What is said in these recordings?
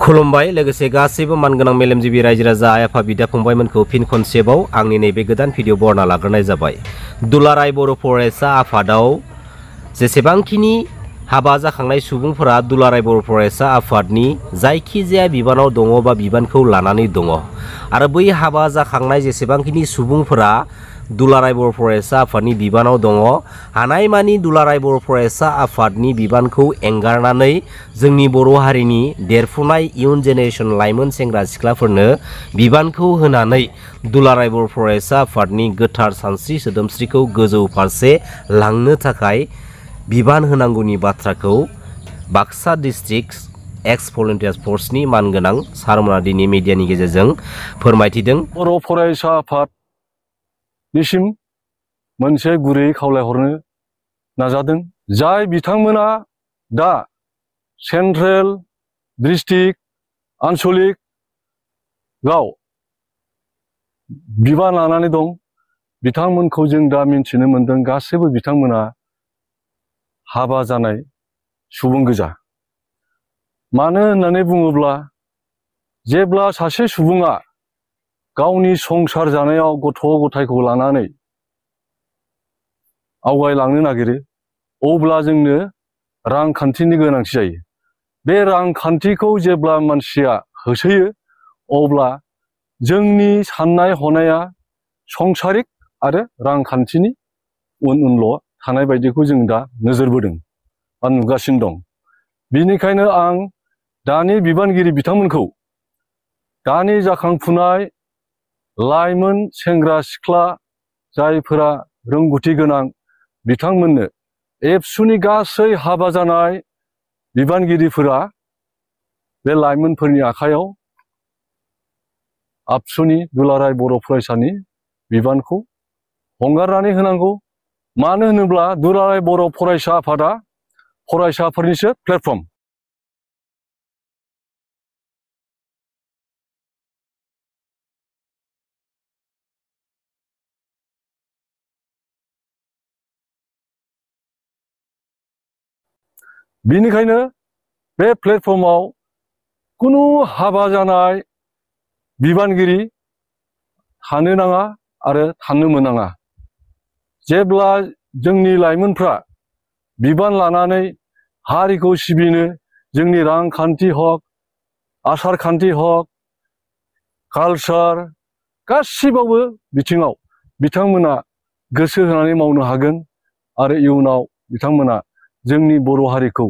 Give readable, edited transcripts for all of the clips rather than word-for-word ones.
खुलुमबाय लोगोसे गासैबो मानगोनां मेलेमजिबि रायजो राजा आइ आफा बिदा फंबायमोनखौ फिन खनसेबाव आंनि नैबे गोदान भिडिअ बरना लाग्रोनाय जाबाय। दुलाराय बर' फरायसा आफादाव जेसेबांखिनि हाबा जाखांनाय सुबुंफोरा दुलाराय बर' फरायसा आफादनि जायखिजाया बिबानाव दङ बा बिबानखौ लानानै दङ आरो बै हाबा जाखांनाय जेसेबांखिनि सुबुंफोरा दुलाराय बर' फरायसा आफादनि बिबानाव दङ, हानायमानि दुलाराय बर' फरायसा आफादनि बिबानखौ एंगारनानै जोंनि बर' हारिनि देरफुनाय इयुन जेनेरेशन लाइमोन सेंग्रा सिख्लाफोरनो बिबानखौ होनानै दुलाराय बर' फरायसा आफादनि गोथार सानस्रि सोदोमस्रिखौ गोजौ फारसे लांनो थाखाय बिबान होनांगौनि बाथ्राखौ बाक्सा डिस्ट्रिक्ट एक्स भलन्टियार्स फर्सनि मानगोनां सारमोना दिनै मिडियानि गेजेरजों फोरमायथिदों। बर' फरायसा आफादनिसिम मोनसे गुरै खावलायहरनो नाजादों। जाय बिथांमोना दा सेन्ट्रेल डिस्ट्रिक्ट आनसलिकआव बिबान लानानै दं, बिथांमोनखौ जों दा मिन्थिनो मोनदों गासैबो बिथांमोना हाबा जानाय सुबुं गोजा। मानो होननानै बुङोब्ला जेब्ला सासे सुबुङा गावनि संसार जानायाव गथ' गथायखौ लानानै आवगायलांनो नागिरो अब्ला जोंनो रांखान्थिनि गोनांथि जायो। बे रांखान्थिखौ जेब्ला मानसिया होसोयो अब्ला जोंनि साननाय हनाया संसारिक आरो रांखान्थिनि उनल' थानाय बायदिखौ जों दा नोजोरबोदों बा नुगासिनो दं। बिनिखायनो आं दानि बिबानगिरि बिथांमोनखौ दानि जाखांफुनाय लाइमोन सेंग्रा सिख्ला जायफोरा रोंगौथि गोनां बिथांमोननो एबसुनि गासै हाबा जानाय बिबानगिरिफोरा बे लाइमोनफोरनि आखायाव आबसुनि दुलाराय बर' फरायसानि बिबानखौ हंगारनानै होनांगौ। मानो होनोब्ला दुलाराय बर' फरायसा आफादा फरायसाफोरनिसो प्लेटफर्म। बिनिखायनो बे प्लेटफर्माव कुनु हाबा जानाय बिबानगिरि थानो नाङा आरो थानो मोनाङा। जेब्ला जोंनि लाइमोनफ्रा बिबान लानानै हारिखौ सिबिनो जोंनि रांखान्थि हक, आसार खान्थि हक, कालचार गासिबावबो बिथिङाव बिथांमोना गोसो होनानै मावनो हागोन आरो इयुनाव बिथांमोना जोंनि बर' हारिखौ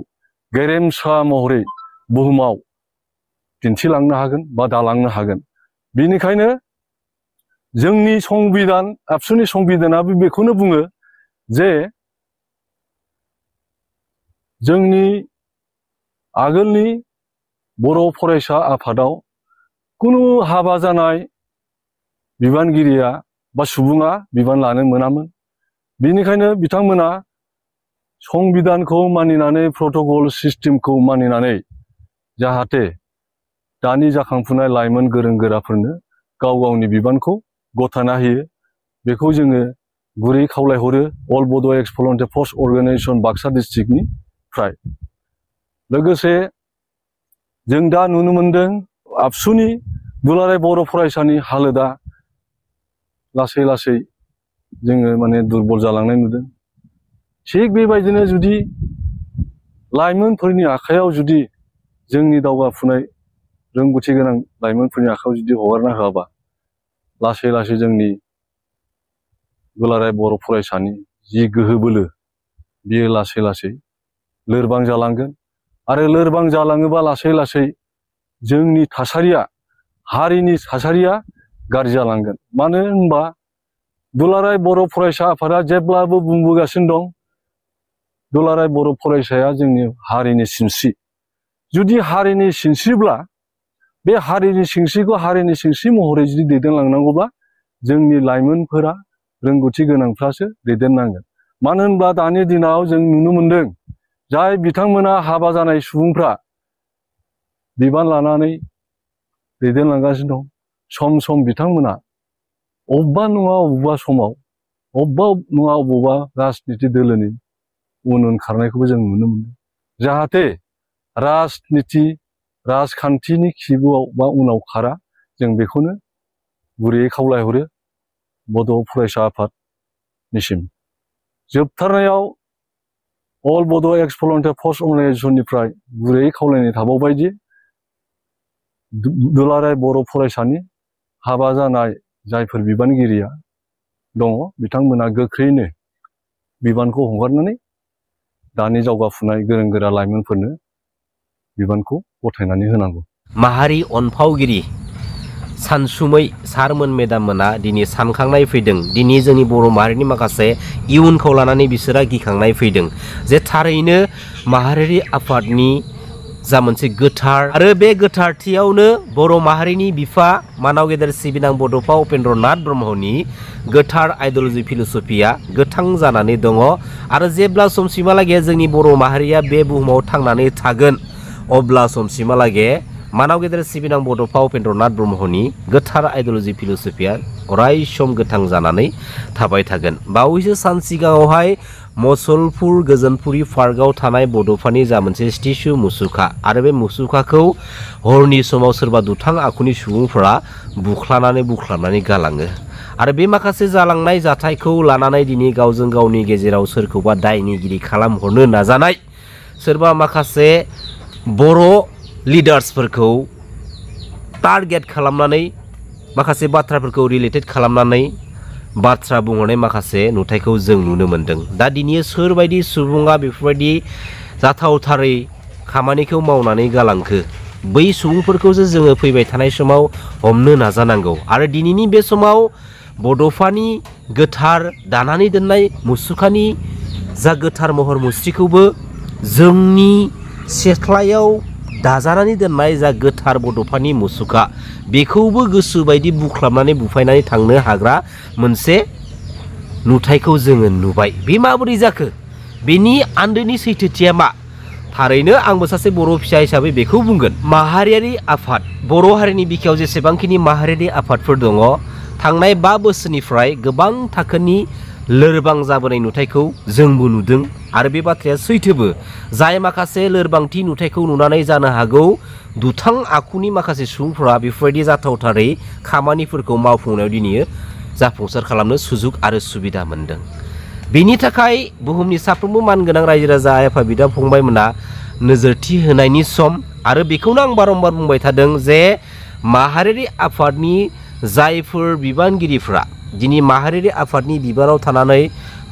गेरेमसा महरै बुहुमाव दिन्थिलांनो हागोन बा दालांनो हागोन। बिनिखायनो जोंनि संबिधान, आबसुनि संबिधानाबो बेखौनो बुङो जे जोंनि आगोलनि बर' फरायसा आफादाव कुनु हाबा जानाय बिबानगिरिया बा सुबुङा बिबान लानो मोनामोन। बिनिखायनो बिथांमोना संबिधानखौ मानिनानै प्रट'कल सिस्टेमखौ मानिनानै जाहाथे दानि जाखांफुनाय लाइमोन गोरों गोराफोरनो गाव गावनि बिबानखौ गथायना होयो, बेखौ जोङो गुरै खावलायहरो अल बड' एक्स भलन्टियार फर्स अर्गानाइजेसन बाक्सा डिस्ट्रिक्टनिफ्राय। लोगोसे जों दा नुनो मोनदों आबसुनि दुलाराय बर' फरायसानि हालोदा लासै लासै जोङो दुरबल जालांनाय नुदों। थिग बेबायदिनो जुदि लाइमोनफोरनि आखायाव जुदि जोंनि दावगाफुनाय रोंगौथि गोनां लाइमोनफोरनि आखायाव जुदि हगारना होआबा लासै लासै जोंनि दुलाराय बर' फरायसानि जि गोहो बोलो बियो लासै लासै लोरबां जालांगोन आरो लोरबां जालाङोबा लासै लासै जोंनि थासारिया, हारिनि थासारिया गाज्रि जालांगोन। मानो होनबा दुलाराय बर' फरायसा आफादा जेब्लाबो बुंबोगासिनो दं दुलाराय बर' फरायसाया जोंनि हारिनि सिनस्रि। जुदि हारिनि सिनस्रिब्ला बे हारिनि सिनस्रिखौ हारिनि सिनस्रि महरै जुदि दैदेनलांनांगौब्ला जोंनि लाइमोनफोरा रोंगौथि गोनांफ्रासो दैदेननांगोन। मानो होनब्ला दानि दिनाव जों नुनो मोनदों जाय बिथांमोना हाबा जानाय सुबुंफ्रा बिबान लानानै दैदेनलांगासिनो दं, सम सम बिथांमोना अबेबा नङा अबेबा समाव अबेबा नङा अबेबा राजनिति दोलोनि उन उन खारनायखौबो जों नुनो मोनो। जाहाथे राजनिति राजखान्थिनि खिबुआव बा उनाव खारा जों बेखौनो गुरैयै खावलायहरो बड' फरायसा आफादनिसिम। जोबथारनायाव अल बड' एक्स भलन्टियार फर्स अर्गानाइजेसननिफ्राय गुरैयै खावलायनाय थाबावबायदि दुलाराय बर' फरायसानि हाबा जानाय जायफोर बिबानगिरिया दङ बिथांमोना गोख्रैनो बिबानखौ हगारनानै दानि जावगाफुनाय गोरों गोरा लाइमोनफोरनो बिबानखौ गथायनानै होनांगौ। माहारि अनफावगिरि सानसुमै सारमोन मेडाममोना दिनै सानखांनाय फैदों। दिनै जोंनि बर' माहारिनि माखासे इयुनखौ लानानै बिसोरा गिखांनाय फैदों जे थारैनो माहारियारि आफादनि जा मोनसे गोथार आरो बे गोथारथियावनो बर' माहारिनि बिफा मानाव गेदेर सिबिनां बड'फा उपेन्द्रनाथ ब्रह्मनि गोथार आइडिय'लजि फिल'सफिया गोथां जानानै दङ आरो जेब्ला समसिमहालागै जोंनि बर' माहारिया बे बुहुमाव थांनानै थागोन अब्ला समसिमहालागै मानाव गेदेर सिबिनां बड'फा उपेन्द्रनाथ ब्रह्मनि गोथार आइडिय'लजि फिल'सफिया अराय सम गोथां जानानै थाबाय थागोन। बावैसो सान सिगाङावहाय मसलपुर गोजोनपुरि पार्कआव थानाय बड'फानि जा मोनसे स्टेचु मुसुखा आरो बे मुसुखाखौ हरनि समाव सोरबा दुथां आखुनि सुबुंफोरा बुख्लाबनानै गालाङो आरो बे माखासे जालांनाय जाथायखौ लानानै दिनै गावजों गावनि गेजेराव सोरखौबा दायनिगिरि खालामहरनो नाजानाय सोरबा माखासे बर' लिडार्सफोरखौ टारगेट खालामनानै माखासे बाथ्राफोरखौ रिलेटेड खालामनानै बाथ्रा बुंहरनाय माखासे नुथायखौ जों नुनो मोन्दों। दा दिनै सोरबायदि सुबुङा बेफोरबायदि जाथावथारै खामानिखौ मावनानै गालांखो बै सुबुंफोरखौसो जोङो फैबाय थानाय समाव हमनो नाजानांगौ आरो दिनैनि बे समाव बड'फानि गोथार दानानै दोननाय मुसुखानि जा गोथार महर मुस्रिखौबो जोंनि सेख्लायाव दाजानानै दोननाय जा गोथार बड'फानि मुसुखा बेखौबो गोसोबायदि बुख्लाबनानै बुफायनानै थांनो हाग्रा मोनसे नुथायखौ जोङो नुबाय। बे माबोरै जाखो? बेनि आन्दोनि सैथोथिया मा? थारैनो आंबो सासे बर' फिसा हिसाबै बेखौ बुंगोन। माहारियारि आफाद बर' हारिनि बिखायाव जेसेबांखिनि माहारियारि आफादफोर दङ थांनाय 5 बोसोरनिफ्राय गोबां थाखोनि लोरबां जाबोनाय नुथायखौ जोंबो नुदों आरो बे बाथ्राया सैथोबो। जाय माखासे लोरबांथि नुथायखौ नुनानै जानो हागौ दुथां आखुनि माखासे सुबुंफोरा बेफोरबायदि जाथावथारै खामानिफोरखौ मावफुंनायाव दिनै जाफुंसार खालामनो सुजुग आरो सुबिदा मोनदों। बेनि थाखाय बुहुमनि साफ्रोमबो मानगोनां रायजो राजा आइ आफा बिदा फंबायमोना नोजोरथि होनायनि सम आरो बेखौनो आं बारंबार बुंबाय थादों जे माहारियारि आफादनि जायफोर बिबानगिरिफ्रा दिनै माहारियारि आफादनि बिबानाव थानानै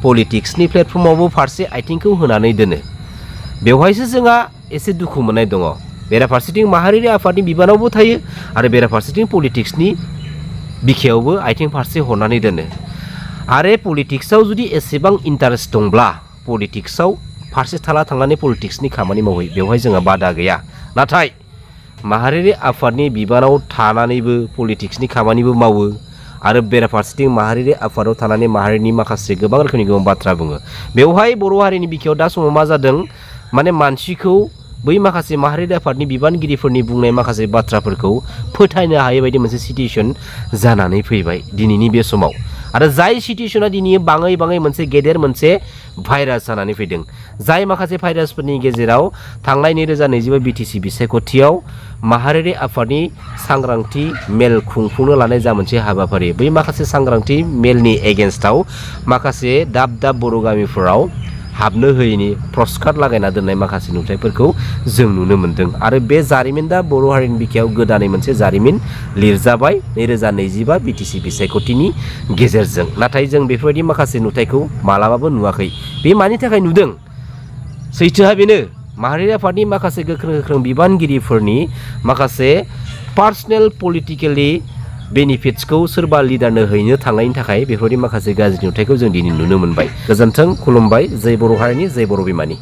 पलिटिक्सनि प्लेटफर्मावबो फारसे आथिंखौ होनानै दोनो बेवहायसो जोंहा एसे दुखु मोननाय दङ। बेराफारसेथिं माहारियारि आफादनि बिबानावबो थायो आरो बेराफारसेथिं पलिटिक्सनि बिखायावबो आथिं फारसे हरनानै दोनो आरो पलिटिक्सआव जुदि एसेबां इन्टारेस्ट दंब्ला पलिटिक्सआव फारसे थाला थांनानै पलिटिक्सनि खामानि मावहै बेवहाय जोंहा बादा गैया। नाथाय माहारियारि आफादनि बिबानाव थानानैबो पलिटिक्सनि खामानिबो मावो आरो बेराफारसेथिं माहारियारि आफादाव थानानै माहारिनि माखासे गोबां रोखोमनि गोबां बाथ्रा बुङो। बेवहाय बर' हारिनि बिखायाव दा समाव मा जादों माने मानसिखौ बै माखासे माहारियारि आफादनि बिबानगिरिफोरनि बुंनाय माखासे बाथ्राफोरखौ फोथायनो हायै बायदि मोनसे सिटुएसन जानानै फैबाय दिनैनि बे समाव आरो जाय सिटुएसना दिनै बाङै बाङै मोनसे गेदेर मोनसे भाइरास जानानै फैदों। जाय माखासे भाइरासफोरनि गेजेराव थांनाय 2022 बिटिसि बिसायख'थियाव माहारियारि आफादनि सांग्रांथि मेल खुंफुंनो लानाय जा मोनसे हाबाफारि बै माखासे सांग्रांथि मेलनि एगेन्स्टआव माखासे दाब दाब बर' गामिफोराव हाबनो होयैनि प्रस्कार्ड लागायना दोननाय माखासे नुथायफोरखौ जों नुनो मोन्दों आरो बे जारिमिन दा बर' हारिनि बिखायाव गोदानै मोनसे जारिमिन लिरजाबाय 2025 बिटिसि बिसायख'थिनि गेजेरजों। नाथाय जों बेफोरबायदि माखासे नुथायखौ मालाबाबो नुवाखै। बे मानि थाखाय नुदों? सैथोआ बेनो माहारियारि आफादनि माखासे गोख्रों बिबानगिरिफोरनि माखासे पार्सनेल पलिटिकेलि बेनिफिट्सखौ सोरबा लिडारनो हैनो थांनायनि थाखाय बेफोरबायदि माखासे गाज्रि नुथायखौ जों दिनै नुनो मोनबाय। गोजोन्थों, खुलुमबाय, जय बर' हारिनि जय बर' बिमानि।